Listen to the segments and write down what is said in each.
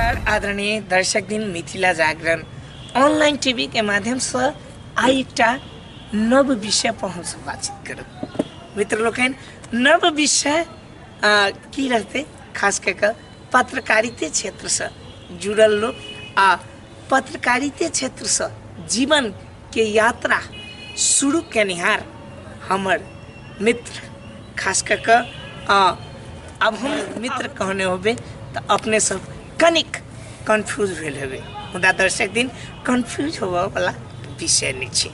नमस्कार आदरणीय दर्शक दिन, मिथिला जागरण ऑनलाइन टीवी के माध्यम से आइ एकटा नव विषय पर हमसब बातचीत करब। मित्र लोकनि, नव विषय की रहते, खास कऽ कऽ पत्रकारिते क्षेत्र से जुड़ल लोक आ पत्रकारिते क्षेत्र से जीवन के यात्रा शुरू केनिहार हमर मित्र, खास कऽ कऽ आब हम मित्र कहने होबे तऽ अपने सब कनिक कन्फ्यूज भेल हेबै, मुदा दर्शक दिन कन्फ्यूज होबऽ वाला विषय नहि छै।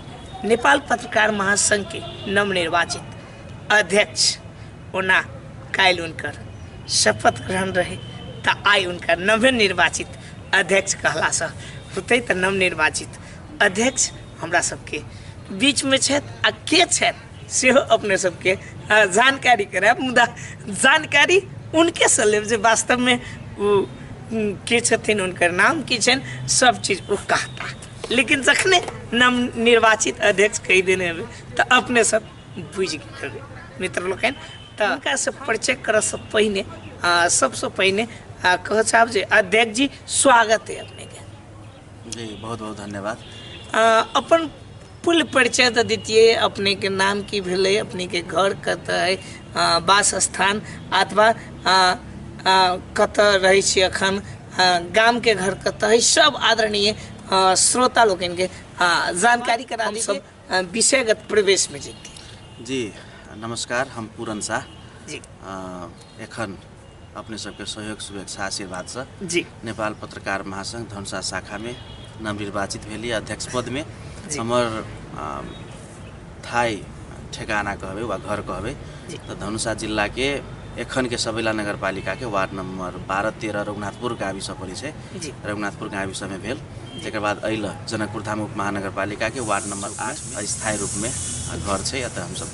नेपाल पत्रकार महासंघ के नवनिर्वाचित अध्यक्ष, ओना काल्हि हुनकर शपथ ग्रहण रहे तऽ आइ हुनकर नवनिर्वाचित अध्यक्ष कहलासँ होतै, तऽ नवनिर्वाचित अध्यक्ष हमरा सबके बीचमे छथि आ के छथि सेहो अपने सबके जानकारी करायब, मुदा जानकारी उनके से लेब जे वास्तवमे ओ के छथिन, हुनकर नाम की छनि, सब चीज ओ कहता। लेकिन जखने नवनिर्वाचित अध्यक्ष कहि देने हेबै तऽ अपने सब बुझि गेल हेबै। मित्र लोकनि, तऽ हुनकासँ परिचय करऽसँ पहिने सबसँ पहिने कहऽ चाहब जे अध्यक्ष जी स्वागत है अपनेके। जी, बहुत बहुत धन्यवाद। अपन पुल परिचय तऽ दितियै, अपनेके नाम की भेलै, अपनेके घर कतऽ है, वास स्थान अथवा कतऽ रहै छी अखन, गामके घर कतऽ है, सब आदरणीय श्रोता लोकनिके जानकारी करा दी, सब विषयगत प्रवेशमे जैती। जी नमस्कार, हम पूरन शाह जी। एखन अपने सबके सहयोग शुभेच्छा आशीर्वादसँ जी नेपाल पत्रकार महासंघ धनुषा शाखामे नवनिर्वाचित भेली अध्यक्ष पदमे। जी। हमर थाई ठेगाना कहबै वा घर कहबै जी। तऽ धनुषा जिल्लाके एखनके सबैला नगरपालिकाके वार्ड नम्बर 12-13 रघुनाथपुर गाविस पड़ै छै। जी। रघुनाथपुर गाविसमे भेल। तकर बाद अइल जनकपुर धाम उपमहानगरपालिकाके वार्ड नम्बर 8 अस्थायी रूपमे घर छै, एतऽ हमसब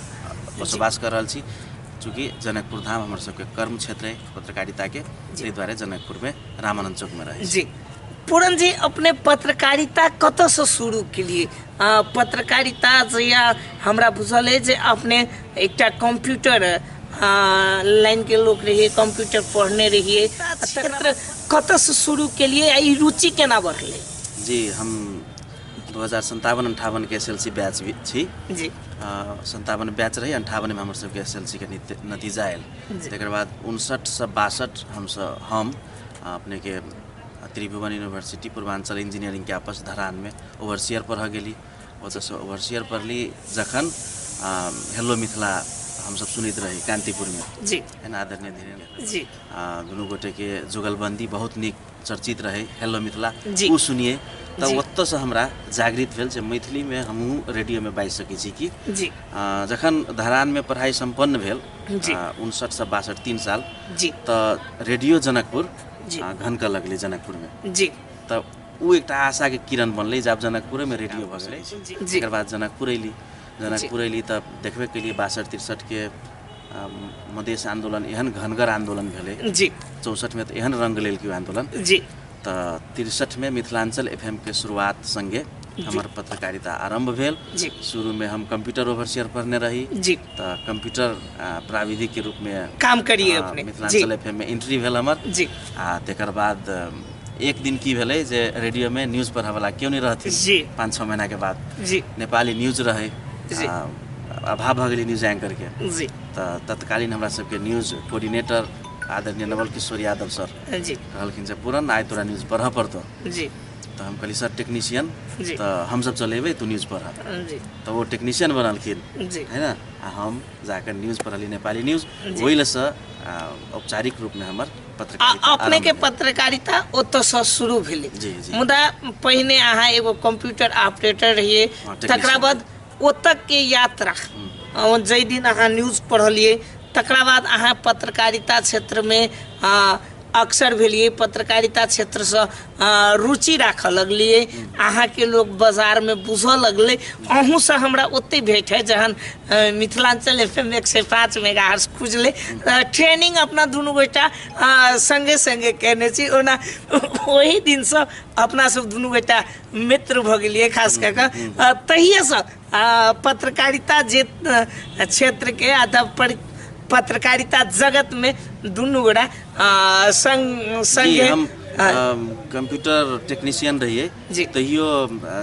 बसोबास कर रहल छी। चूँकि जनकपुर धाम हमर सबके कर्म क्षेत्र है पत्रकारिताके, ताहि दुआरे जनकपुरमे रामानन्द चौकमे रहै छी। जी पूरन जी, अपने पत्रकारिता कतऽसँ शुरू केलिए? पत्रकारिता जहिया हमरा बुझल है जे अपने एकटा कंप्यूटर लाइन के लोक रहिए, कंप्यूटर पढ़ने रहिए, क्षेत्र कतऽसँ शुरू केलिए आ ई रुचि केना बढ़लै? जी, हम 2057-58 के एस एल सी बैच भी छी। जी। 57 बैच रही, 58 में हमर सबके एस एल सी के नतीजा आयल। जी। तकर बाद 59 से 62 हम अपने के Tribhuvan university Purvanchal engineering campus Dharan में ओवरसियर पढ़ गेली। ओतऽसँ ओवरसियर पढ़ली जखन हेलो मिथिला हमसब सुनैत रही कान्तिपुरमे। जी। है ना, आदरणीय धीरेन्द्र जी। दुनू गोटेके जुगलबंदी बहुत नीक चर्चित रहे हेलो मिथिला। जी। ओ सुनिए तऽ जी। ओतऽसँ हमरा जागृत भेल जे मैथिलीमे हमहूँ रेडियोमे बाजि सकै छी कि। जी। जखन धरानमे पढ़ाइ सम्पन्न भेल जी। 59 से 62 3 साल जी। तऽ रेडियो जनकपुर जी। घनकऽ लगलै जनकपुरमे। जी। तऽ ओ एकटा आशाके किरण बनलै जे आब जनकपुरेमे रेडियो भऽ गेलै। जी। तकर बाद जनकपुर अयली। जनकपुर अयली तऽ देखबे केलियै 62-63 के मधेश आन्दोलन एहन घनगर आन्दोलन भेलै। जी। 64 में तऽ एहन रङ्ग लेलकै ओ आन्दोलन। जी। तऽ 63 में मिथिलांचल एफ एम के शुरुआत संगे हमर पत्रकारिता आरम्भ भेल। जी। शुरूमे हम कंप्यूटर ओवरसियर पढ़ने रही। जी। तऽ कंप्यूटर प्राविधिक के रूपमे काम करिए अपने। मिथिलांचल एफ एम में एंट्री भेल हमर। जी। आ तकर बाद एक दिन की भेलै जे रेडियोमे न्यूज पढ़ऽवला केओ नहि रहथिन। जी। 5-6 महीना के बाद जी। नेपाली न्यूज रहै। जी। अभाव भऽ गेलै न्यूज एंकर के। जी। तऽ तत्कालीन हमरा सबके न्यूज कोऑर्डिनेटर आदरणीय नवल किशोर यादव सर जी। कहलखिन जे पूरन आइ तोरा न्यूज पढ़ऽ पड़तौ। जी। तऽ हम कहली सर टेक्नीशियन जी। तऽ हमसब चलेबै, तू न्यूज पढ़। जी। तऽ ओ टेक्नीशियन बनलखिन। जी। है ना, आ हम जाकर न्यूज पढ़ली नेपाली न्यूज। जी। ओहिसँ औपचारिक रूपमे हमर पत्रकारिता अपने के आरम्भ भेल। पत्रकारिता ओतऽसँ शुरू भेलै। जी, जी। मुदा पहिने अहाँ एगो कंप्यूटर ऑपरेटर रहिए, हाँ, टेक्नीशियन। तकरा बाद ओतऽ के यात्रा, जाहि दिन अहाँ न्यूज पढ़लिए तकरा बाद अहाँ पत्रकारिता क्षेत्रमे अक्सर भेलिए, पत्रकारिता क्षेत्रसँ रुचि राखऽ लगलिए, अहाँके लोक बाजारमे बुझऽ लगलै। अहूँसँ हमरा ओतहि भेट है जहन मिथिलांचल एफ एम 105 मेगाहर्ट्ज खुजलै। ट्रेनिंग अपना दुनू गोटा सङ्गे सङ्गे केने छी। ओना ओहि दिनसँ अपना सब दुनू गोटा मित्र भऽ गेलिए, खास कऽ कऽ तहिएसँ पत्रकारिता जे क्षेत्रके अथवा पत्रकारिता जगतमे दुनू गोटा संग जी, संगे हम कंप्यूटर टेक्नीशियन रहिए तहियो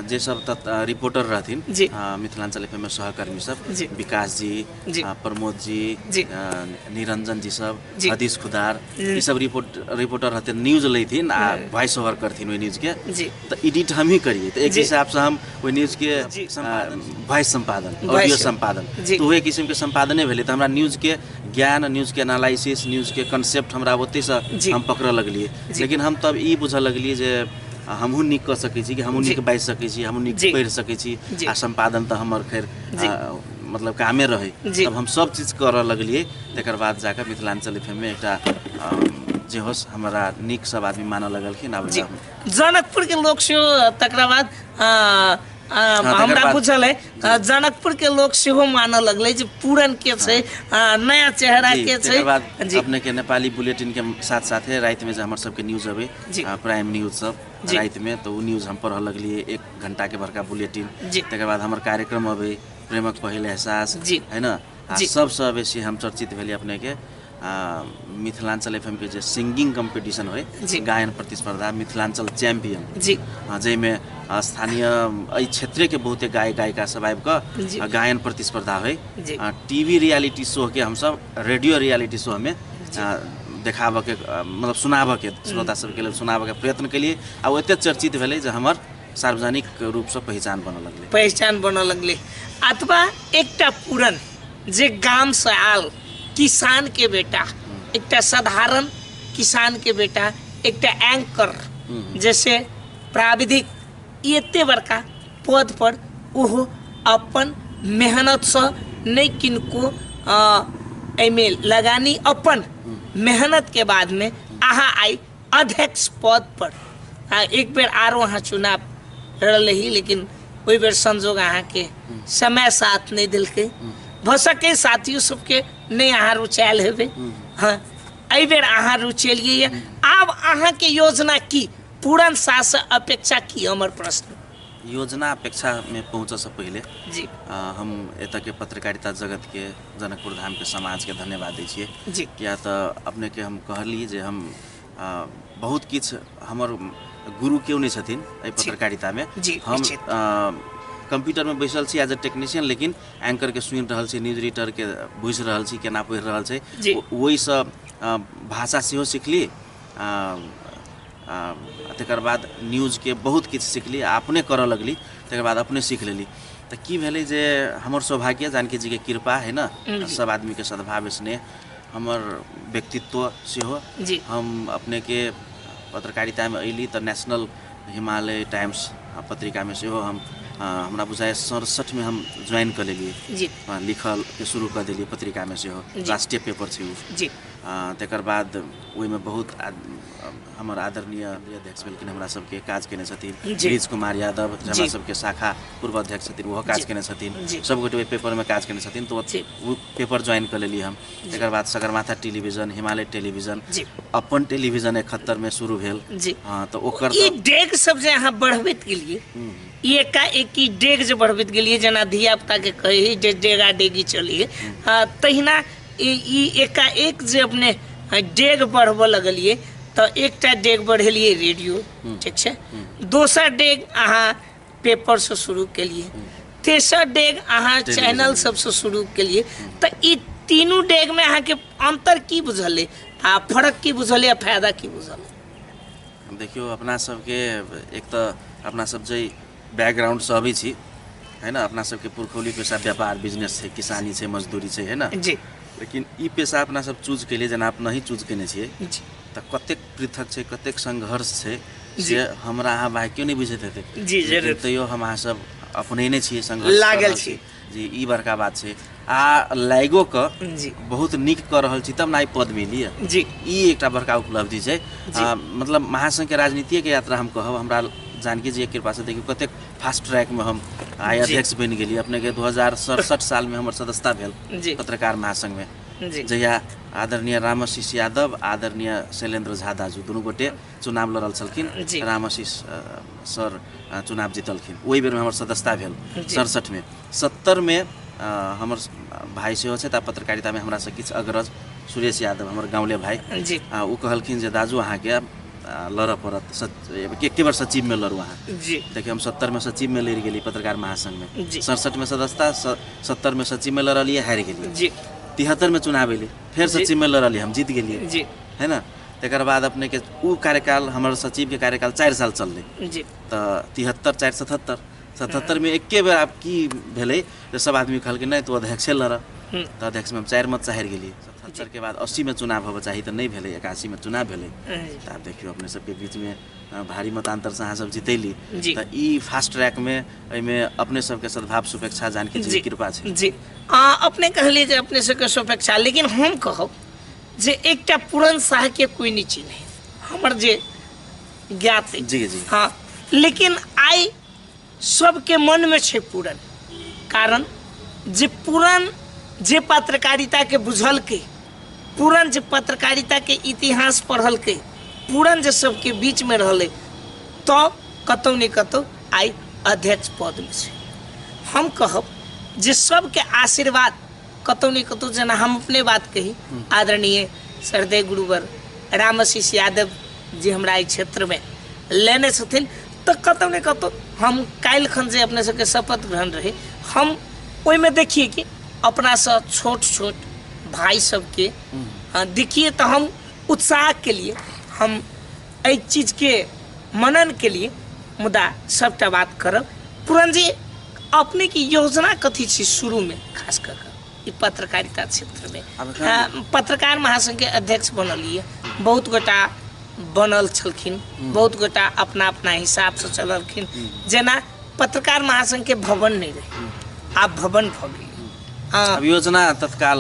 जे सब रिपोर्टर रहथिन मिथिलांचल एफएम में सहकर्मी सब, विकास जी, प्रमोद जी, निरंजन जी सब, हदीस खुदार, ई सब रिपोर्टर रहथिन, न्यूज लैथिन आ वॉइस ओवर करथिन ओहि न्यूज के, तो एडिट हम ही करिए। तो एक हिसाब से हम ओहि न्यूज के वॉइस संपादन, ऑडियो संपादन, तो ओहि किस्म के संपादने भेलै। तो हमरा न्यूज के ज्ञान, न्यूज के एनालिसिस, न्यूज के कंसेप्ट हमरा ओतहिसँ हम पकड़ऽ लगलियै। लेकिन हम तब ई बुझऽ लगलियै जे हमहूँ नीक कऽ सकै छी, कि हमहूँ नीक बाजि सकै छी, हमहूँ नीक पढ़ि सकै छी, आ सम्पादन तऽ हमर खैर मतलब कामे रहै। तब हम सब चीज करऽ लगलियै। तकर बाद जाकऽ मिथिलांचल एफएम में एकटा जे होस हमरा नीक सब आदमी मानऽ लगलखिन। आब जनकपुर के लोक सेहो तकरा बाद हमरा बुझल है जनकपुर के लोक सेहो मानऽ लगलै जे पूरन के छै, नया चेहरा के छै। बाद अपने के नेपाली बुलेटिन के साथ साथे राति में जे हमर सबके न्यूज अबै, प्राइम न्यूज सब राति में, तो उ न्यूज हम पढ़ऽ लगलियै, 1 घंटा के बड़का बुलेटिन। तकर बाद हमर कार्यक्रम अबै प्रेमक पहिल एहसास, है न। आ सबसँ बेसी हम चर्चित भेलियै अपने के मिथिलांचल एफएम के जे सिंगिंग कम्पीटिशन होइ, गायन प्रतिस्पर्धा मिथिलांचल चैंपियन, जाहिमे स्थानीय एहि क्षेत्रके बहुते गायक गायिका सब आबि कऽ गायन प्रतिस्पर्धा होइ। टीवी रियलिटी शो के हमसब रेडियो रियलिटी शो में देखाबऽके, मतलब सुनाबऽके, श्रोता सबके लेल सुनाबऽके प्रयत्न केलियै। आ ओ एते चर्चित भेलै जे हमर सार्वजनिक रूपसँ पहिचान बनऽ लगलै, पहिचान बनऽ लगलै। अथवा एकटा पूरन जे गामसँ आयल किसान के बेटा, एकटा साधारण किसान के बेटा, एकटा एंकर जैसे प्राविधिक, एते बड़का पद पर ओहो अपन मेहनतसँ नहि किनको एहिमे लगानी, अपन मेहनत के बाद में अहाँ आई अध्यक्ष पद पर। एक बेर आरो अहाँ चुनाव लड़ल रही, लेकिन ओहि बेर संजोग अहाँके समय साथ नहि देलकै, भऽ सकै साथियो सबके नहि अहाँ रुचायल हेबै। हाँ, एहि बेर अहाँ रुचेलियै। आब अहाँके योजना की, पूरन शाह से अपेक्षा की, हमर प्रश्न। योजना अपेक्षा में पहुँचऽ से पहिले जी हम एतऽ के पत्रकारिता जगत के, जनकपुर धाम के समाज के धन्यवाद दै छियै जी। किया तऽ अपने के हम कहली जे हम बहुत किछु हमर गुरु केओ नहि छथिन एहि पत्रकारिता में। हम कंप्यूटर में बैसल छी एज ए टेक्नीशियन, लेकिन एंकर के सुनि रहल छी, न्यूज रीडर के बुझि रहल छी केना पढ़ि रहल छै, ओहिसँ भाषा सेहो सिखली। तकर बाद न्यूजके बहुत किछु सिखली, अपने करऽ लगली, तकर बाद अपने सीख लेली। तऽ की भेलै जे हमर सौभाग्य जानकी जीके कृपा है न, सब आदमीके सद्भाव स्नेह, हमर व्यक्तित्व सेहो। हम अपने के पत्रकारितामे अयली तऽ नेशनल हिमालय टाइम्स पत्रिकामे सेहो हम हमरा बुझाइए 67 में हम ज्वाइन कऽ लेलियै, लिखल के शुरू कऽ देलियै पत्रिकामे सेहो, राष्ट्रीय पेपर छै ओ। तकर बाद ओहिमे बहुत हमर आदरणीय अध्यक्ष भेलखिन, हमरा सबके काज केने छथिन गिरीश कुमार यादव, हमरा सबके शाखा पूर्व अध्यक्ष छथिन, ओहो काज केने छथिन, सबगोटे ओहि पेपरमे काज केने छथिन, तऽ ओ पेपर ज्वाइन कऽ लेलियै हम। तकर बाद सगरमाथा टेलीविजन, हिमालय टेलीविजन, अपन टेलीविजन 71 में शुरू भेल। हाँ, तऽ ओकर डेग सब जे अहाँ बढ़बैत गेलियै, एकाएकी डेग जे बढ़बैत गेलियै, जेना धिया पुताके कहै जे डेगा डेगी चलियै, तहिना ई एकाएक जे अपने डेग बढ़बऽ लगलियै, तऽ एकटा डेग बढ़ेलियै रेडियो, ठीक छै, दोसर डेग अहाँ पेपरसँ शुरू केलियै, तेसर डेग अहाँ चैनल सबसँ शुरू केलियै। तऽ ई तीनू डेगमे अहाँके अन्तर की बुझलै, आ फरक की बुझलै, आ फायदा की बुझलै? देखियौ, अपना सबके एक तऽ अपना सब जे बैकग्राउंडसँ अबै छी है न, अपना सबके पुरखौली पेशा व्यापार बिजनेस छै, किसानी छै, मजदूरी छै, है न। लेकिन ई पेशा अपना सब चूज केलियै, जेना अपना ही चूज केने छियै, तऽ कतेक पृथक छै, कतेक संघर्ष छै, से हमरा अहाँ भाइ केओ नहि बुझैत हेतै, लेकिन तैयो हम अहाँ सब अपनेने छियै, संघर्ष लागल छी जी। ई बड़का बात छै। आ लागिओ कऽ बहुत नीक कऽ रहल छी तब ने आइ पद मिली जी, ई एकटा बड़का उपलब्धि छै। मतलब महासंघके राजनीतिके यात्रा हम कहब, हमरा जानकी जीके कृपासँ देखियौ कतेक फास्ट ट्रैकमे हम आइ अध्यक्ष बनि गेलियै। अपनेके 2067 सालमे हमर सदस्यता भेल पत्रकार महासंघमे, जहिया आदरणीय रामाशीष यादव, आदरणीय शैलेन्द्र झा दाजू दुनू गोटे चुनाव लड़ल छलखिन, रामाशीष सर चुनाव जीतलखिन, ओहि बेरमे हमर सदस्यता भेल 67 में। 70 में हमर भाइ सेहो छथि आ पत्रकारितामे हमरासँ किछु अग्रज सुरेश यादव हमर गाँवले भाइ, ओ कहलखिन जे दाजू अहाँके लड़ऽ पड़त। एके बेर सचिवमे लड़ू अहाँ। जी। देखियौ, हम 70 मे सचिवमे लड़ि गेली पत्रकार महासंघमे। 67 मे सदस्यता, 70 मे सचिवमे लड़लियै, हारि गेलियै। 73 मे चुनाव एलै, फेर सचिवमे लड़लियै, हम जीत गेलियै। है ने? तकर बाद अपनेके उ कार्यकाल, हमर सचिवके कार्यकाल 4 साल चललै। तऽ 73, 4, 77, 77 मे एके बेर आब की भेलै जे सब आदमी कहलकै, नहि, तू अध्यक्षे लड़। तऽ अध्यक्षमे हम 4 मतसँ हारि गेलियै। 77के बाद 80मे चुनाव होबऽ चाही तऽ नहि भेलै, 81मे चुनाव भेलै। तऽ आब देखियौ, अपने सबके बीचमे भारी मतान्तरसँ अहाँ सब जीतैली। तऽ ई फास्ट ट्रैकमे एहिमे अपने सबके सद्भाव, शुभेच्छा, जानकी जी कृपा छै। जी, अपने कहलियै जे अपने सबके शुभेच्छा, लेकिन हम कहब जे एकटा पूरन शाहके कोइ नहि चिन्है, हमर जे ज्ञात अछि। जी जी हाँ, लेकिन आइ सबके मनमे छै पूरन, कारण जे पूरन जे पत्रकारिताके बुझलकै, पूरन जे पत्रकारिताके इतिहास पढ़लकै, पूरन जे सबके बीचमे रहलै, तऽ कतहु ने कतहु आइ अध्यक्ष पदमे छै। हम कहब जे सबके आशीर्वाद कतहु ने कतहु, जेना हम अपने बात कही, आदरणीय श्रद्धेय गुरुवर रामआशीष यादव जी हमरा एहि क्षेत्रमे लेने छथिन, तऽ कतहु ने कतहु हम काल्हि खन जे अपने सबके शपथ ग्रहण रहै, हम ओहिमे देखिए कि अपनासँ छोट छोट भाइ सबके देखिए, तऽ हम उत्साह के लिए हम एहि चीजके मनन के लिए। मुदा सबटा बात करब, पूरन जी, अपने की योजना कथी छी शुरूमे, खास कऽ कऽ ई पत्रकारिता क्षेत्रमे? आब एखन पत्रकार महासंघ के अध्यक्ष बनलियै, बहुत गोटा बनल छलखिन, बहुत गोटा अपना अपना हिसाबसँ चललखिन। जेना पत्रकार महासंघ के भवन नहि रहै, आब भवन भऽ गेलै। हाँ। अब योजना तत्काल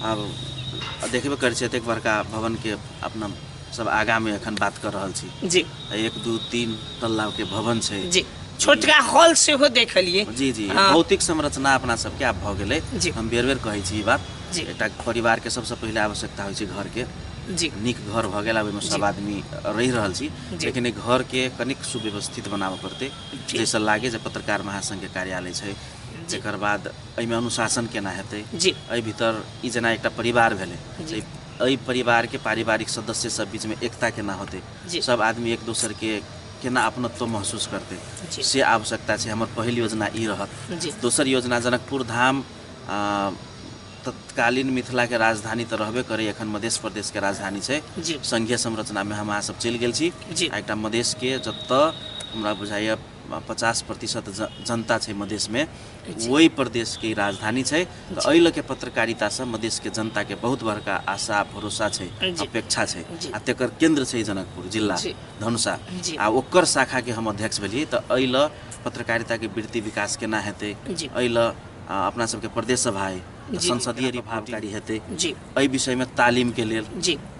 आब देखबे करै छी, एतेक बड़का भवनके अपना सब आगामे एखन बात कर रहल छी। 1, 2, 3 तल्ला के भवन छै। जी, छोटका हॉल सेहो देखलियै। जी जी भौतिक संरचना अपना सबके आब भऽ गेलै। हम बेर बेर कहै छी ई बात। एकटा परिवारके सबसँ पहिले आवश्यकता होइ छै घरके। नीक घर भऽ गेल, आब ओहिमे सब आदमी रहि रहल छी। लेकिन एहि घरके कनिक सुव्यवस्थित बनाबऽ पड़तै, जाहिसँ लागे जे पत्रकार महासङ्घके कार्यालय छै। तकर बाद एहिमे अनुशासन केना हेतै? एहि भीतर ई जेना एकटा परिवार भेलै, एहि परिवारके पारिवारिक सदस्य सब बीचमे एकता केना होतै? सब आदमी एक दोसरके केना अपनत्व महसूस करतै? से आवश्यकता छै। हमर पहिल योजना ई रहत। दोसर योजना, जनकपुर धाम तत्कालीन मिथिलाके राजधानी तऽ रहबे करै, एखन मध्य प्रदेशके राजधानी छै। संघीय संरचनामे हम अहाँ सब चलि गेल छी। आ एकटा मधेशके जतऽ हमरा बुझाइए 50% जनता छै मधेशमे, ओहि प्रदेशके राजधानी छै। तऽ एहि लऽ के पत्रकारितासँ मधेशके जनताके बहुत बड़का आशा भरोसा छै, अपेक्षा छै। आ तेकर केन्द्र छै जनकपुर जिला, धनुषा। आ ओकर शाखाके हम अध्यक्ष भेलियै, तऽ एहि लऽ पत्रकारिताके वृत्ति विकास केना हेतै? एहि लऽ अपना सबके प्रदेश सभा अइ, तऽ संसदीय प्रभावकारी हेतै। एहि विषयमे तालिमके लेल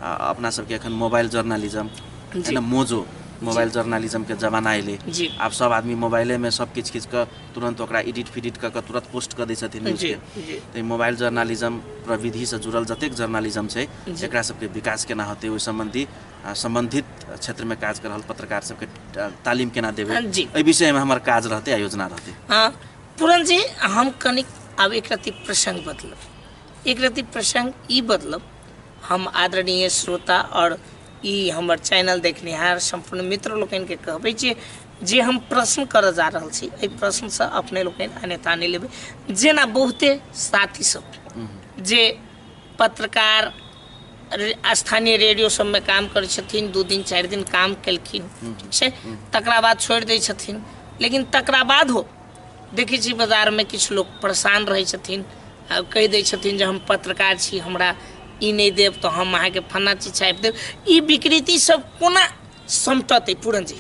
अपना सबके एखन मोबाइल जर्नलिज्म होइन, मोजो, मोबाइल जर्नलिज्मके जमाना अयलै। आब सब आदमी मोबाइलेमे सब किछु किछु कऽ तुरन्त ओकरा एडिट फिडिट कऽ कऽ तुरन्त पोस्ट कऽ दै छथिन न्यूजके। तऽ ई मोबाइल जर्नलिज्म प्रविधिसँ जुड़ल जतेक जर्नलिज्म छै, एकरा सबके विकास केना होतै? ओहि सम्बन्धी सम्बन्धित क्षेत्रमे काज कर रहल पत्रकार सबके तालिम केना देबै? एहि विषयमे हमर काज रहतै आ योजना रहतै। हाँ पूरन जी, हम कनिक आब एक रति प्रसंग बदलब, एक रति प्रसंग ई बदलब। हम आदरणीय श्रोता और ई हमर चैनल देखनिहार सम्पूर्ण मित्र लोकनिके कहबै जे जे हम प्रश्न करऽ जा रहल छी, एहि प्रश्नसँ अपने लोकनि अन्यथा नहि लेबै। जेना बहुते साथी सब जे पत्रकार स्थानीय रेडियो सबमे काम करै छथिन, 2 दिन 4 दिन काम केलखिन, ठीक छै, तकरा बाद छोड़ि दै छथिन। लेकिन तकरा बाद हो देखै छी बाजारमे किछु लोक परेशान रहै छथिन आ कहि दै छथिन जे हम पत्रकार छी, हमरा ई नहि देब तऽ हम अहाँके फन्ना चीज छापि देब। ई विकृति सब कोना समटतै? पूरन जी,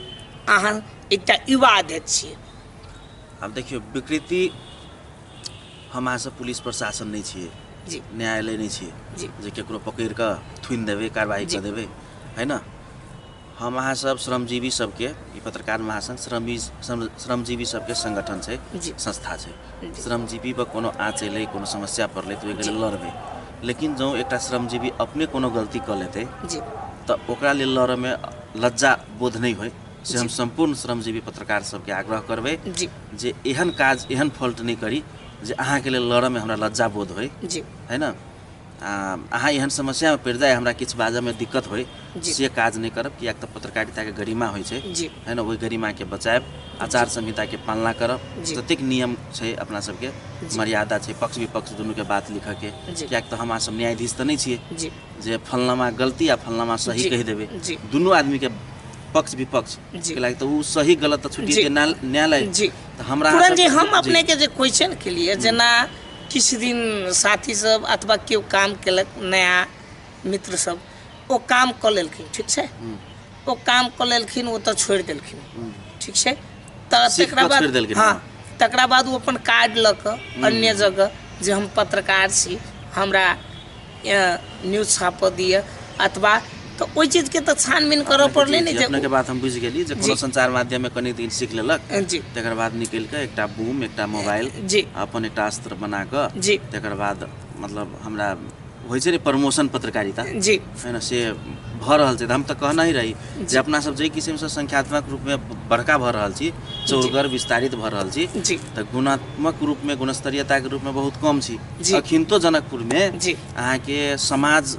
अहाँ एकटा युवा अध्यक्ष छियै। आब देखियौ, विकृति, हम अहाँ सब पुलिस प्रशासन नहि छियै, न्यायालय नहि छियै जे केकरो पकड़ि कऽ थुनि देबै, कार्रवाई कऽ देबै, है न? हम अहाँ सब श्रमजीवी सबके, ई पत्रकार महासंघ श्रमजीवी सबके संगठन छै, संस्था छै। श्रमजीवी पर कोनो आँच एलै, कोनो समस्या पड़लै, तऽ ओहिके लेल लड़बै। लेकिन जँ एकटा श्रमजीवी अपने कोनो गलती कऽ लेतै, तऽ ओकरा लेल लड़ऽमे लज्जा बोध नहि होइ, से हम सम्पूर्ण श्रमजीवी पत्रकार सबके आग्रह करबै जे एहन काज, एहन फॉल्ट नहि करी जे अहाँके लेल लड़ऽमे हमरा लज्जा बोध होइ। है न? अहाँ एहन समस्यामे पड़ि जाय, हमरा किछु बाजऽमे दिक्कत होइ, जी। से काज नहि करब, किएक तऽ पत्रकारिताके गरिमा होइ छै जी। है ने, ओहि गरिमाके बचायब, आचार संहिताके पालना करब, जी। जतेक नियम छै अपना सबके, जी। मर्यादा छै, पक्ष विपक्ष दुनूके बात लिखऽके, जी। किएक तऽ हम अहाँ सब न्यायाधीश तऽ नहि छियै जी। जे फलनामा गलती आ फलनामा सही जी। कहि देबै, जी। दुनू आदमीके पक्ष विपक्ष जी। के लागि तऽ ओ सही गलत तऽ छुटि जी। जेतै न्यायालय। जी। तऽ हमरा पूरन जी, सबके- हम जी। अपने के जे क्वेश्चन केलिए, जेना किछु दिन साथी सब अथवा केओ काम केलक, नया मित्र सब ओ काम कऽ लेलखिन, ठीक छै, ओ काम कऽ लेलखिन, ओ तऽ छोड़ि देलखिन, ठीक छै, तऽ सीख तकरा कऽ बाद छोड़ि देलखिन, हाँ, हँ। तकरा बाद ओ अपन कार्ड लऽ कऽ अन्य जगह जे हम पत्रकार छी, हमरा न्यूज छापऽ दिअ, अथवा तऽ ओहि चीजके तऽ छानबीन करऽ पड़लै ने। जी, जे अपनेके बात हम बुझि गेली जे कोनो जी। संचार माध्यममे कनि दिन सीख लेलक, जी। तकर बाद निकलि कऽ एकटा बूम, एकटा मोबाइल, जी। अपन एकटा अस्त्र बना कऽ, जी। तकर बाद मतलब हमरा होइ छै ने प्रमोशन पत्रकारिता जी। है ने, से भऽ रहल छै। तऽ हम तऽ कहने ही रही जे अपना सब जाहि किसिमसँ संख्यात्मक रूपमे बड़का भऽ रहल छी, चौरगर विस्तारित भऽ रहल छी, जी। तऽ गुणात्मक रूपमे, गुणस्तरीयताके रूपमे बहुत कम छी। जी। अखिनतो जनकपुरमे जी। अहाँके समाज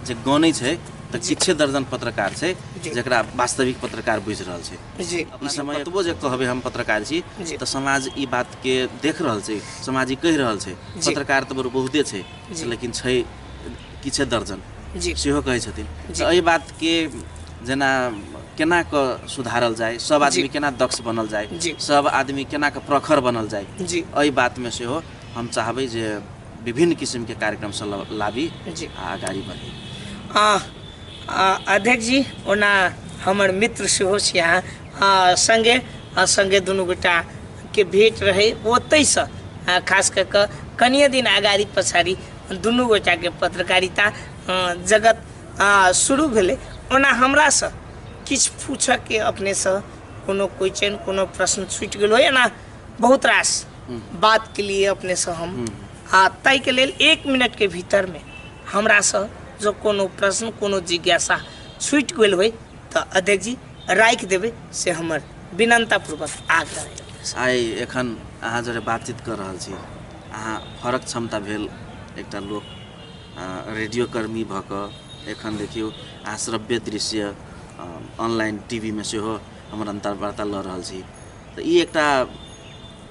जे गनै छै तऽ किछे दर्जन पत्रकार छै जी। जकरा वास्तविक पत्रकार बुझि रहल छै। जी। ई समय कतबो जे कहबै हम पत्रकार छी, जी। तऽ समाज ई बातके देख रहल छै, समाज ई कहि रहल छै जी। पत्रकार तऽ बरु बहुते छै, जी। लेकिन छै किछे दर्जन, जी। सेहो कहै छथिन। जी। तऽ एहि बातके जेना केना कऽ सुधारल जाय, सब आदमी जी। केना दक्ष बनल जाय, जी। सब आदमी केना कऽ प्रखर बनल जाय, जी। एहि बातमे सेहो हम चाहबै जे विभिन्न किसिमके कार्यक्रम सब लाबी जी। आ अगाडि बढ़ी। अध्यक्ष जी, ओना हमर मित्र सेहो छी अहाँ, सङ्गे सङ्गे दुनू गोटाके भेट रहै ओतहिसँ, खास कऽ कऽ कनिए दिन अगाडि पछाडि दुनू गोटाके पत्रकारिता जगत शुरू भेलै। ओना हमरासँ किछु पूछऽके अपनेसँ कोनो क्वेश्चन, कोनो प्रश्न छुटि गेल होय, एना बहुत रास बातके लिए अपनेसँ हम आ ताहिके लेल 1 मिनटके भीतरमे हमरासँ जो कोनो प्रश्न, कोनो जिज्ञासा छुटि गेल होय तऽ अध्यक्ष जी राखि देबै, से हमर विनम्रतापूर्वक आग्रह है। आइ एखन अहाँ जरे बातचीत कऽ रहल छी, अहाँ फरक क्षमता भेल एकटा लोक, रेडियो कर्मी भऽ कऽ एखन देखियौ अहाँ श्रव्य दृश्य ऑनलाइन टीवीमे सेहो हमर अन्तर्वार्ता लऽ रहल छी, तऽ ई एकटा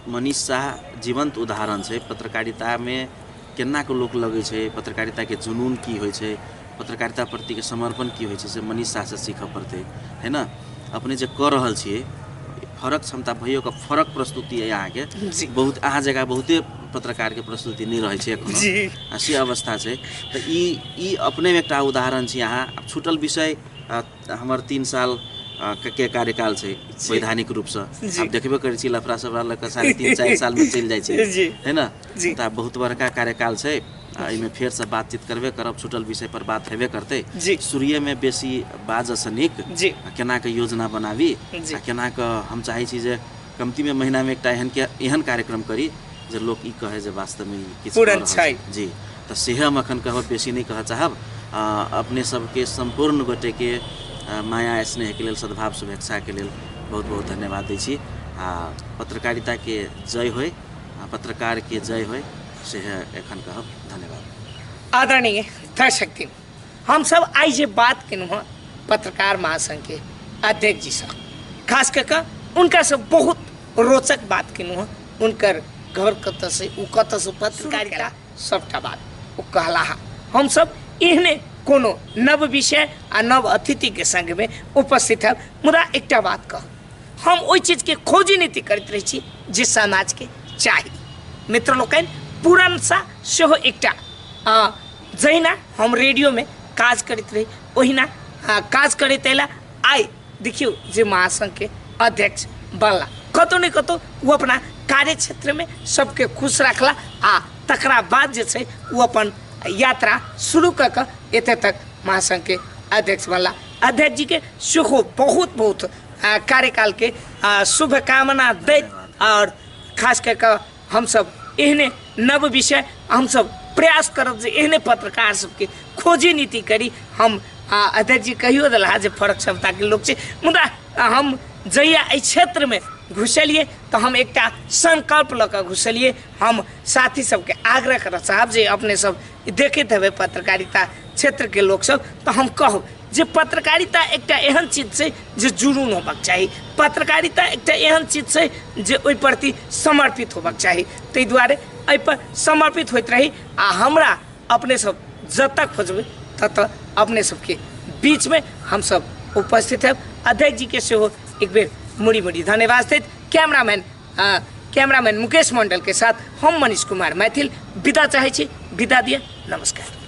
मनीष शाह जीवन्त उदाहरण छै पत्रकारितामे केना कऽ लोक लगै छै, पत्रकारिताके जुनून की होइ छै, पत्रकारिता प्रतिके समर्पण की होइ छै, से मनीष शाहसँ सीखऽ पड़तै, है ने। अपने जे कऽ रहल छियै, फरक क्षमता भइयो कऽ फरक प्रस्तुति अइ अहाँके, जी। बहुत अहाँ जकाँ बहुते पत्रकारके प्रस्तुति नहि रहै छै एखनो, जी। आ से अवस्था छै। तऽ ई अपनेमे एकटा उदाहरण छी अहाँ। आब छुटल विषय, हमर 3 साल के कार्यकाल छै वैधानिक रूपसँ, जी। आब देखबे करै छी लफड़ा सफड़ा लऽ कऽ 3.5-4 सालमे चलि जाइ छै, जी। है ने। जी। तऽ आब बहुत बड़का कार्यकाल छै, आ एहिमे फेरसँ बातचीत करबे करब, छुटल विषय पर बात हेबे करतै। जी। शुरुएमे बेसी बाजऽसँ नीक जी। आ केना कऽ योजना बनाबी, जी। आ केना कऽ हम चाहै छी जे कमतीमे महीनामे एकटा एहन कार्यक्रम करी जे लोक ई कहै जे वास्तवमे ई किछु पूरन कऽ रहल छै। छै। जी, तऽ सेहे हम एखन कहब, बेसी नहि कहऽ चाहब। अपने सबके सम्पूर्ण गोटेके माया स्नेहके लेल, सद्भाव शुभेच्छाके लेल बहुत बहुत धन्यवाद दै छी। आ पत्रकारिताके जय होय, आ पत्रकारके जय होय, से एखन कहब। धन्यवाद। आदरणीय दर्शक दिन, हमसब आइ जे बात केलहुँ हँ पत्रकार महासंघ के अध्यक्ष जी सँ, खास कऽ कऽ उनका से बहुत रोचक बात केलहुँ हँ, उनकर घर कतऽ से, ओ कतऽ से पत्रकारिता, सबटा बात ओ कहला हँ। हमसब एहने कोनो नव विषय आ नव अतिथि के संग में उपस्थित हब। मुदा एकटा बात कहब, हम ओहि चीज के खोजी नीति करैत रहै छी जे समाज के चाही। मित्र लोकनि, पूरन शाह सेहो एकटा, जहिना हम रेडियो में काज करैत रही ओहिना, काज करैत अयला। आइ देखियौ जे महासंघ के अध्यक्ष बनला, कतौ ने कतौ ओ अपना कार्य क्षेत्र में सबके खुश रखला आ तकरा बाद जे छै ओ अपन यात्रा शुरू कऽ कऽ एते तक महासंघ के अध्यक्ष बनला। अध्यक्ष जी के सेहो बहुत बहुत कार्यकाल के शुभकामना दैत, और खास कऽ कऽ हमसब एहने नव विषय हमसब प्रयास करब जे एहने पत्रकार सबके खोजी नीति करी। हम अध्यक्ष जी कहियो देला जे फरक क्षमता के लोक छै, मुदा हम जहिया एहि क्षेत्रमे घुसलियै तऽ हम एकटा संकल्प लऽ कऽ घुसलियै। हम साथी सबके आग्रह करऽ चाहब जे अपने सब देखैत हेबै पत्रकारिता क्षेत्रके लोकसब, तऽ हम कहब जे पत्रकारिता एकटा एहन चीज छै जे जुनून होबाक चाही, पत्रकारिता एकटा एहन चीज छै जे ओहि प्रति समर्पित होबाक चाही। ताहि दुआरे एहिपर समर्पित होइत रही आ हमरा अपने सब जतऽ खोजबै ततऽ अपने सबके बीचमे हमसब उपस्थित हेब। अध्यक्ष जीके सेहो एक बेर मुड़ी मुड़ी धन्यवाद दैत कैमरामैन मुकेश मंडल के साथ हम मनीष कुमार मैथिल विदा चाहै छी। विदा दिअ, नमस्कार।